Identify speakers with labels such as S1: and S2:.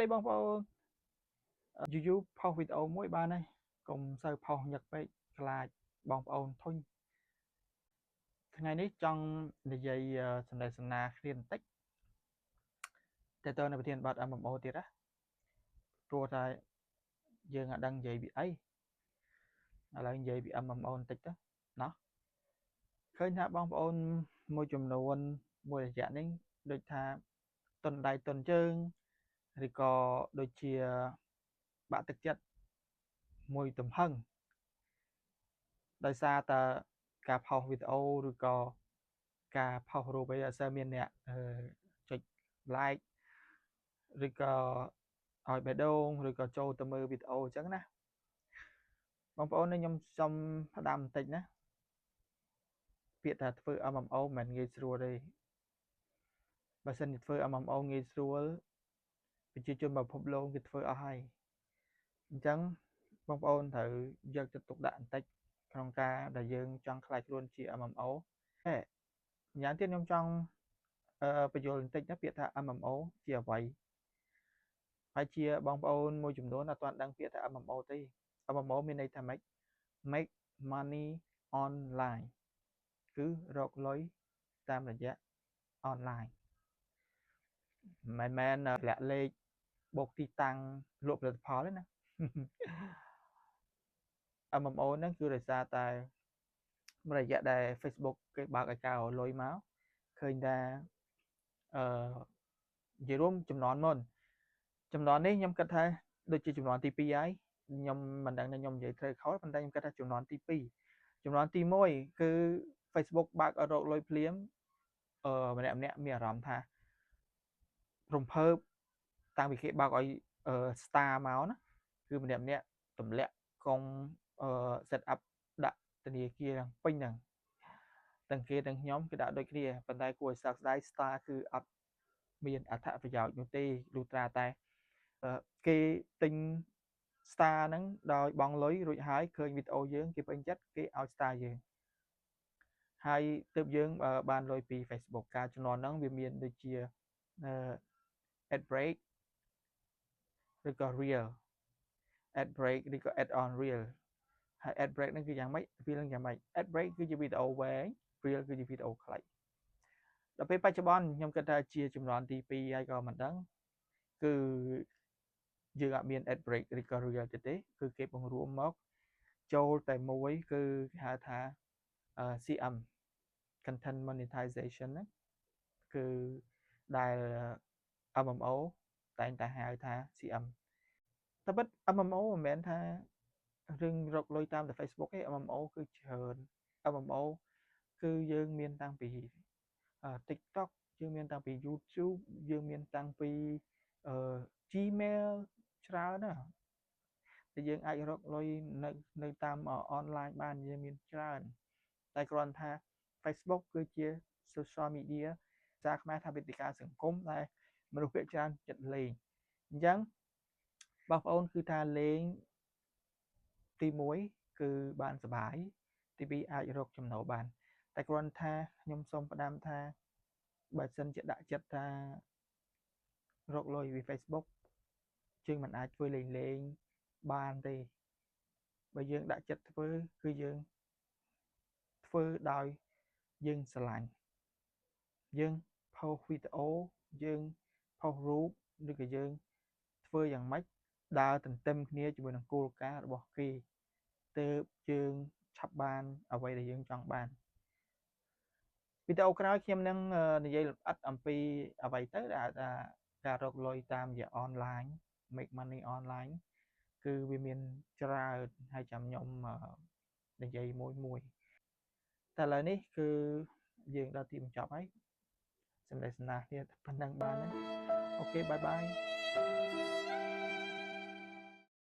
S1: ដីបងប្អូនយូរយូរផុសវីដេអូមួយបានហើយកុំសូវផុសញឹកពេកខ្លាចបងប្អូនធុញថ្ងៃនេះចង់និយាយសំណេះសំណាលគ្នាបន្តិចតើតើនៅប្រធានបទ MMO ទៀតណាព្រោះតែយើងអត់ដឹងនិយាយពីអីឥឡូវនិយាយពី MMO បន្តិចទៅណោះឃើញថាបងប្អូនមួយចំនួនមួយរយៈនេះដូចថាទន់ដៃទន់ជើងឬក៏ដូចជាបាក់ទឹកចិត្តមួយទំហឹងដោយសារតើការផុសវីដេអូឬក៏ការផុសរូបអីអត់សូវមានអ្នកចុច like ឬក៏ឲ្យបេះដូងឬក៏ចូលទៅមើលវីដេអូអញ្ចឹងណាបងប្អូននេះខ្ញុំសុំផ្ដាំបន្តិចណាពាក្យថាធ្វើ MMO មិនមែនងាយស្រួលទេបើសិនជាធ្វើ MMO ងាយស្រួលប្រជាជនពិភពលោកគេធ្វើអស់ហើយអញ្ចឹងបងប្អូនត្រូវយកចិត្តទុកដាក់បន្តិចក្នុងការដែលយើងចង់ក្លាយខ្លួនជា MMO ហេម្យ៉ាងទៀតខ្ញុំចង់បញ្យល់បន្តិចណាពាក្យថា MMO ជាអ្វីហើយជាបងប្អូនមួយចំនួនអត់ទាន់ដឹងពាក្យថា MMO ទេ MMO មានន័យថាម៉េច Make money online គឺរកលុយតាមរយៈ online មិនមែនលាក់លេខបូកទីតាំងលក់ផលិតផលទេណា MMO ហ្នឹងគឺដោយសារតែមួយរយៈដែល Facebook គេបើកឲ្យការរកលុយមកឃើញថាអឺនិយាយរួមចំនួនមុនចំនួននេះខ្ញុំគិតថាដូចជាចំនួនទី2ហើយខ្ញុំមិនដឹងថាខ្ញុំនិយាយត្រូវខុសប៉ុន្តែខ្ញុំគិតថាចំនួនទី2ចំនួនទី1គឺ Facebook បើកឲ្យរកលុយភ្លាមអឺម្នាក់ម្នាក់មានអារម្មណ៍ថារំភើបតាំងពីគេបើកឲ្យ star មកណាគឺម្នាក់ម្នាក់ទម្លាក់កុងអឺ set up ដាក់ធនាគារហ្នឹងពេញហ្នឹងទាំងគេទាំងខ្ញុំគេដាក់ដូចគ្នាប៉ុន្តែគួរឲ្យសោកស្ដាយ star គឺអត់មានអត្ថប្រយោជន៍នោះទេលុះត្រាតែគេទិញ star ហ្នឹងដោយបង់លុយរួចហើយឃើញវីដេអូយើងគេពេញចិត្តគេឲ្យ star យើងហើយទើបយើងបានលុយពី Facebook ការជំនាន់ហ្នឹងវាមានដូចជា ad break ឬក៏ reel ad break ឬក៏ ad on reel ហើយ ad break ហ្នឹងគឺយ៉ាងម៉េច reel ហ្នឹងយ៉ាងម៉េច ad break គឺជាវីដេអូវែង reel គឺជាវីដេអូខ្លីដល់ពេលបច្ចុប្បន្នខ្ញុំគិតថាជាជំនាន់ទី2ហើយក៏មិនដឹងគឺយើងអត់មាន ad break ឬក៏ reel ទៀតទេគឺគេបង្រួមមកចូលតែមួយគឺគេហៅថា CM content monetization ហ្នឹងគឺដែល MMO តែងតែហៅថា CM តែពិត MMO មិនមែនថារឿងរកលុយតាមតែ Facebook ទេ MMO គឺច្រើន MMO គឺយើងមានតាំងពី TikTok យើងមានតាំងពី YouTube យើងមានតាំងពី Gmail ច្រើនណាស់ដែលយើងអាចរកលុយនៅនៅតាមអនឡាញបានយើងមានច្រើនតែគ្រាន់ថា Facebook គឺជា social media ភាសាខ្មែរថាវេទិកាសង្គមដែលមនុស្សភាគច្រើនចិត្តលេងអញ្ចឹងបងប្អូនគឺថាលេងទី1គឺបានសប្បាយទី2អាចរកចំណូលបានតែគ្រាន់ថាខ្ញុំសូមផ្ដាំថាបើសិនជាដាក់ចិត្តថារកលុយពី Facebook យើងមិនអាចធ្វើលេងលេងបានទេបើយើងដាក់ចិត្តធ្វើគឺយើងធ្វើដោយយើងស្រឡាញ់យើងផុសវីដេអូយើងផុសរូបឬក៏យើងធ្វើយ៉ាងម៉េចដើរទន្ទឹមគ្នាជាមួយនឹងគោលការណ៍របស់គេទើបយើងឆាប់បានអ្វីដែលយើងចង់បានវីដេអូក្រោយខ្ញុំនឹងនិយាយលម្អិតអំពីអ្វីទៅដែលថាការរកលុយតាមរយៈអនឡាញ make money online គឺវាមានច្រើនហើយចាំខ្ញុំនិយាយមួយមួយតែឥឡូវនេះគឺយើងដល់ទីបញ្ចប់ហើយសម្ដែងសំណាគ្នាប៉ុណ្ណឹងបានហើយ OK, bye bye.